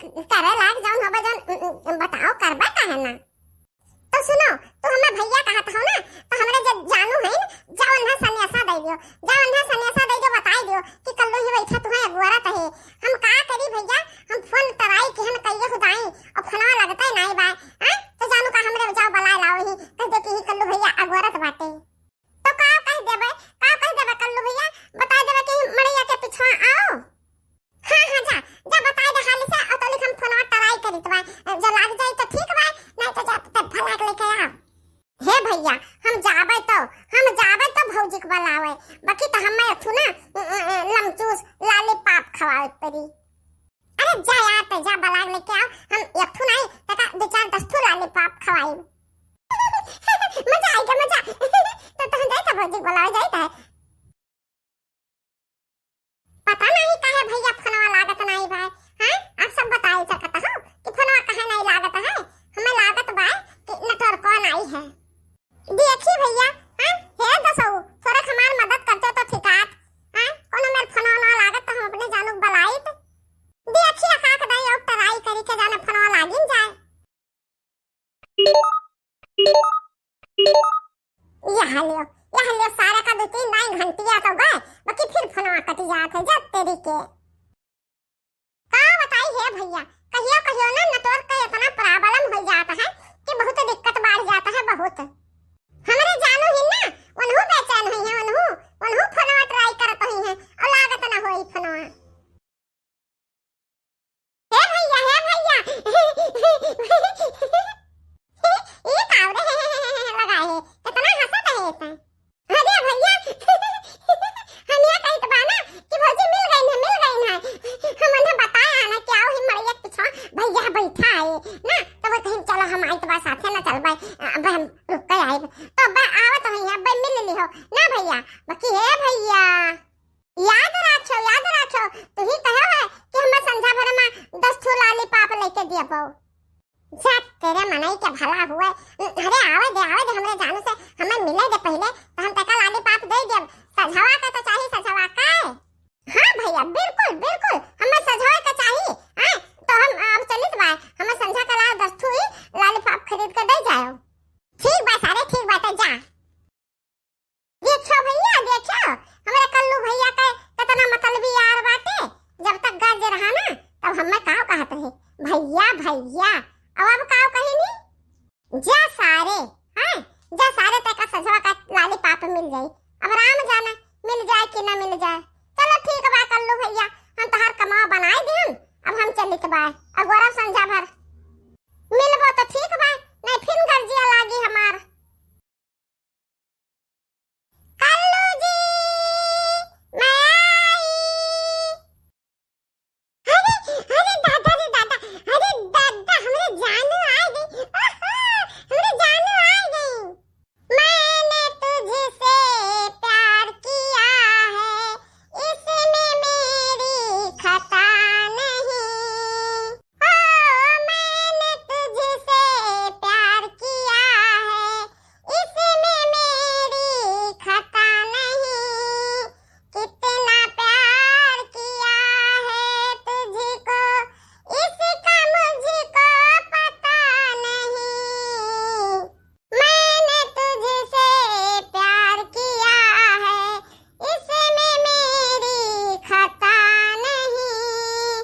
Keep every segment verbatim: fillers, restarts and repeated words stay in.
करे लायक जौन होबे, जौन, उम, उम, बताओ, करबे काहे ना? तो सुनो, तू हमें भैया कहत हो ना, तो हमरे जब जानू है ना, जा उन्हें संन्यासा दे दियो, जा उन्हें संन्यासा दे दियो, बताई दियो कि कल्लू ही बैठा तुम्हें अगुआरत है। हम का करी भैया, हम फोन ट्राई किहन कइये खुदाई, और फोनवा लगते नहीं बाय, हैं? तो जानू का हमरे जाओ बलाए लाओ ही, कह दे कि ही कल्लू भैया अगुआरत बाटे। तो का कह देबे, का कह देबे कल्लू भैया, बता देबे कि मड़ैया के पिछवा आओ। हाँ, हाँ, जा, जा बताई दे हाली से, और तोलिक हम फोनवा ट्राई करित बा, जो लाग जाई तो ठीक बा, नहीं तो जा, तब भला के लेके आओ। हे भैया, हम जाबे तो, हम जाबे तो भौजी के बलावे, बाकी तो हमें एक ठू ना, अ, अ, अ, लमचूस लॉलीपॉप खवावे के पड़ी। अरे जा यार, ते जा बलाग लेके आओ, हम एक ठू नहीं, तका दो चार दस ठू लॉलीपॉप खवाई। मजा आएगा, मजा। तो, तो हम जाए तो भौजी के बलावे जाए तो। पता नहीं काहे भैया फोनवा लागत नहीं भाई। हाँ, आप सब बताई सकत हो कि फोनवा काहे नहीं लागत है। हमें लागत बा कि नेटवर्क नहीं है। देखी भैया, हाँ, हे दसऊ, थोड़ा हमार मदद करते तो ठिकात। हाँ, कोनो मेर फोनवा ना लागत तो हम अपने जानू के बलाइत। देखी अकाक दाई और ट्राई करी के जाने फोनवा लागिन जाए। यह लियो, यह लियो, सारा का दो तीन दाई घंटिया तो गए, बाकी फिर फोनवा कटी जात है, जब तेरी के। का बताई हे भैया, कहियो कहियो ना नेटवर्क का इतना प्रॉब्लम हो जाता है कि बहुत दिक्कत बढ़ जाता है, बहुत। हमरे जानू ही ना, उन्हू बेचैन हुई है, उन्हू, उन्हू फोनवा ट्राई करत हुई है और लागत ना होई फोनवा। हे भैया, हे भैया। ई का रे लगा है? कितना हंसत है इतना। अरे भैया, हम ये कहत बा ना कि भौजी मिल गई है, मिल गई है। हम उन्हें बताया ना कि आओ ही मड़ैया के पिछवा भैया बैठा है ना, तो वो कहीं चलो हम आइत बा साथे ना चलबे, अब हम रुक के आइब। तो अब आवत है, अब मिल ली हो ना भैया। बाकी हे भैया, याद राखो, याद राखो, तू ही कहो है कि हमें संझा भर में दस ठो लॉलीपॉप लेके दिया पाओ। जा तेरे मनई के भला हुए। अरे आवे दे, आवे दे हमरे जानू से, हमें मिले दे पहले, तो हम तेका लॉलीपॉप दे देब। सझवा का तो चाही, सझवा का। हाँ भैया, बिल्कुल, बिल्कुल, हमें सझवा का चाही। हाँ, तो हम अब चलित बा, हमें संझा का लाओ दस ठो ही लॉलीपॉप खरीद के दे जाओ। ठीक बा सारे, ठीक बा, तो जा। देखो भैया, देखो, हमरे कल्लू भैया के कितना मतलबी यार बाटे। जब तक गरजे रहा ना, तब हमें काव कहत रहे, "भैया, भैया।" अब, अब काव कही नी? जा सारे, हैं? जा सारे, तेका सझवा का लॉलीपॉप मिल जाई। अब राम जाने, मिल जाए कि ना मिल जाए। चलो ठीक बा कल्लू भैया, हम तोहार कमावा बनाए दिहन, अब हम चलित बा। अगोरब संझा भर मिलबो तो ठीक बा, नहीं फिर गरजिया लागी हमार। कल्लू जी, मैं आई। अरे, अरे दादा रे दादा, अरे दादा, हमरे जानू आ गई। ओहो, हमरे जानू आ गई। मैंने तुझसे प्यार किया है, इसमें मेरी खता नहीं। ओ, मैंने तुझसे प्यार किया है, इसमें मेरी खता नहीं। कितना प्यार किया है तुझको, इसका मुझको पता नहीं। मैंने तुझसे प्यार किया है, इसमें मेरी खता नहीं।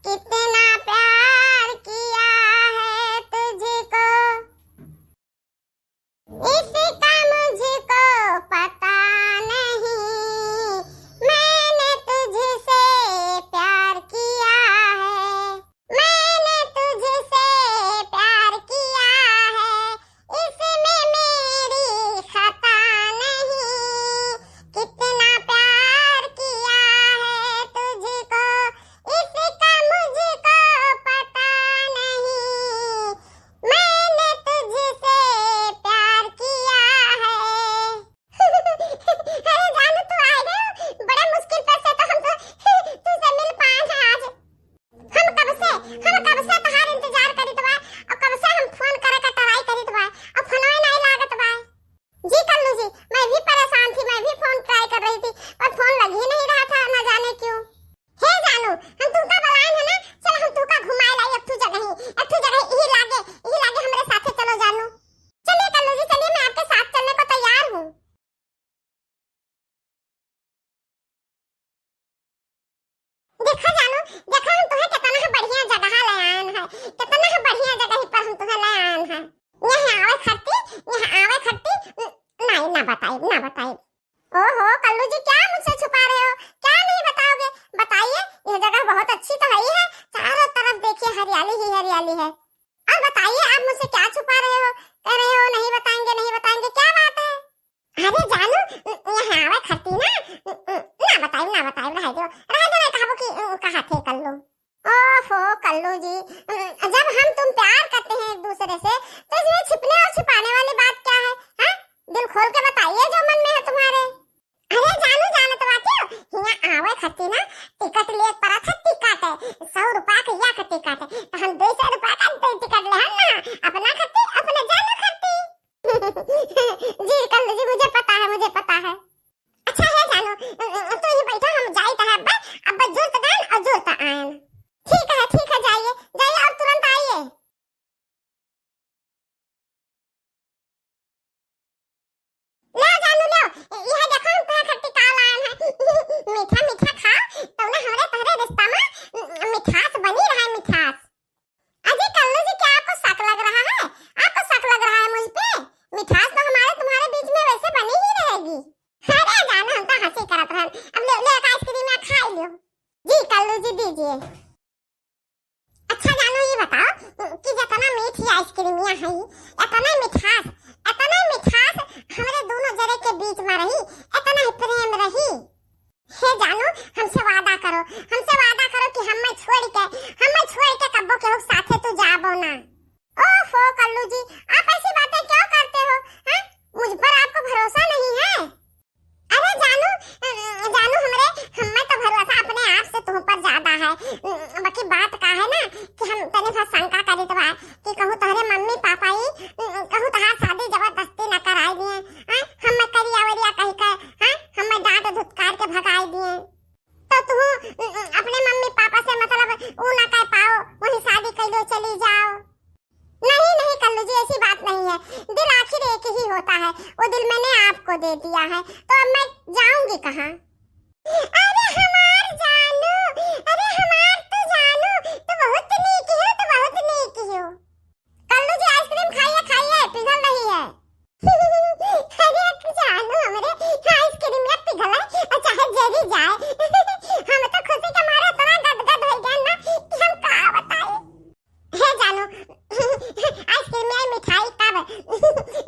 कितना प्यार किया है तुझको, इसका मुझको पता नहीं। मैंने तुझसे प्यार किया है, मैंने तुझसे प्यार किया है, इसमें मेरी खता नहीं। कितना प्यार किया है तुझको, इसका मुझको पता नहीं। मैंने तुझसे प्यार किया है। अरे जानू, तू आ गई, बड़े मुश्किल पे से तो हम तो तुझसे मिल पाए हैं आज। हम कब से, हम कब से तोहार इंतजार करित बा, और कब से हम फोन करे का ट्राई करित बा, और फोनवा नहीं लागत बा। जी कल्लू जी, मैं भी परेशान थी, मैं भी फोन ट्राई कर रही थी, पर फोन लग ही नहीं रहा था, ना जाने क्यों। हे जानू, हम तुमका बुलाए हैं ना, चल हम तुमका घुमाए वाली है। और बताइए, आप मुझसे क्या छुपा रहे हो, कह रहे हो नहीं बताएंगे, नहीं बताएंगे, क्या बात है? अरे जानू, यहाँ आवे खरती ना, ना बताई, ना बताई, रह दो, रह दो, मैं कहबो कि कहा थे कल्लू। ओफो कल्लू जी, जब हम तुम प्यार करते हैं एक दूसरे से, तो इसमें छिपने और छिपाने वाली बात क्या है? हाँ, दिल खोल के बताइए जो मन में है तुम्हारे। अरे जानू, जानत बाटे, हियाँ आवे खरती ना, टिकट लिए पड़ा था, टिकट है, सौ रुपया के या के टिकट है, तो हम दो सौ रुपया का दे टिकट ले हम ना, अपना खरती, अपने जानू खरती। जी कल्लू जी, मुझे पता है, मुझे पता है। अच्छा है जानू, तू ही बैठा, हम जाइत है अब्बा, अब्बा जुरत गएन और जुरत आएन। ठीक है, ठीक है, जाइए, जाइए और तुरंत आइए। ले जानू ले, यह देखो हम तोहरे खरती का लाएन है। मीठा मीठा खा, तौने हमरे तोहरे रिश्ता में मिठास बनी रहे, मिठास। अजी कल्लू जी, क्या आपको शक लग रहा है? आपको शक लग रहा है मुझ पे? मिठास तो हमारे तुम्हारे बीच में वैसे बनी ही रहेगी। अरे जानू, हम तो हंसी करत रहन। अब ले, ले एक आइसक्रीम या खा लियो। जी कल्लू जी, दीजिए। अच्छा जानू, ये बताओ कि जितना मीठी आइसक्रीमिया है, इतना मिठास, इतना मिठास हमरे दोनों जने के बीच में रही, इतना ही प्रेम रही। हे जानू, हमसे वादा करो, हमसे वादा करो कि हमें छोड़ के, हमें छोड़ के कब्बो केहू के साथे तू जाबो ना। ओफो कल्लू जी, आप ऐसी बातें क्यों करते हो? हैं? मुझ पर आपको भरोसा नहीं है? अरे जानू, जानू हमरे, हमें तो भरोसा अपने आप से तुम पर ज्यादा है। बाकी बात का है ना कि हम तनी सा शंका करित बा कि कहूँ तोहरे मम्मी पापा ही, कहूँ तोहार शादी जबरदस्ती न कराई दिए, हैं? हमें करिया वरिया कह के, हैं? हमें डांट धुतकार के भगाई दिए। तो तू अपने मम्मी पापा से मतलब ऊ ना कह पाओ, वही शादी कर लो, चली जाओ। नहीं, नहीं कल्लू जी, ऐसी बात नहीं है। दिल आखिर एक ही होता है, वो दिल मैंने आपको दे दिया है, तो अब मैं जाऊंगी कहाँ? अरे हमार जानू, अरे हमार तो जानू, तो बहुत नीक हो, तो बहुत नीक हो। कल्लू जी आइसक्रीम खाइए, खाइए, पिघल रही है। अरे जानू हमरे, आइसक्रीम या पिघल है, और चाहे जरी जाए। हम तो खुशी के मारे इतना गदगद हो गए ना कि हम का बताए। हे जानू, आइसक्रीम या मिठाई कब?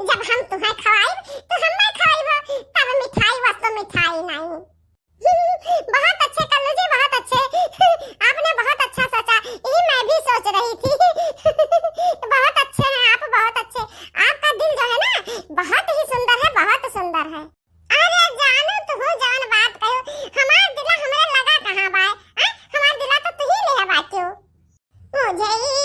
जब हम तुम्हें खवाई, तो हम नहीं खवाई, तब मिठाई, वस्तु मिठाई नहीं। बहुत अच्छे कल्लू जी, बहुत अच्छे। आपने बहुत अच्छा सोचा, यही मैं भी सोच रही थी। बहुत अच्छे हैं आप, बहुत अच्छे। आपका दिल जो है ना, बहुत ही सुंदर है, बहुत सुंदर है। अरे जानू, तू जवन बात कहो, हमार दिला हमरे लगा कहाँ बाय? आ? हमार दिला तो तू ही ले बाटियो। मुझे ही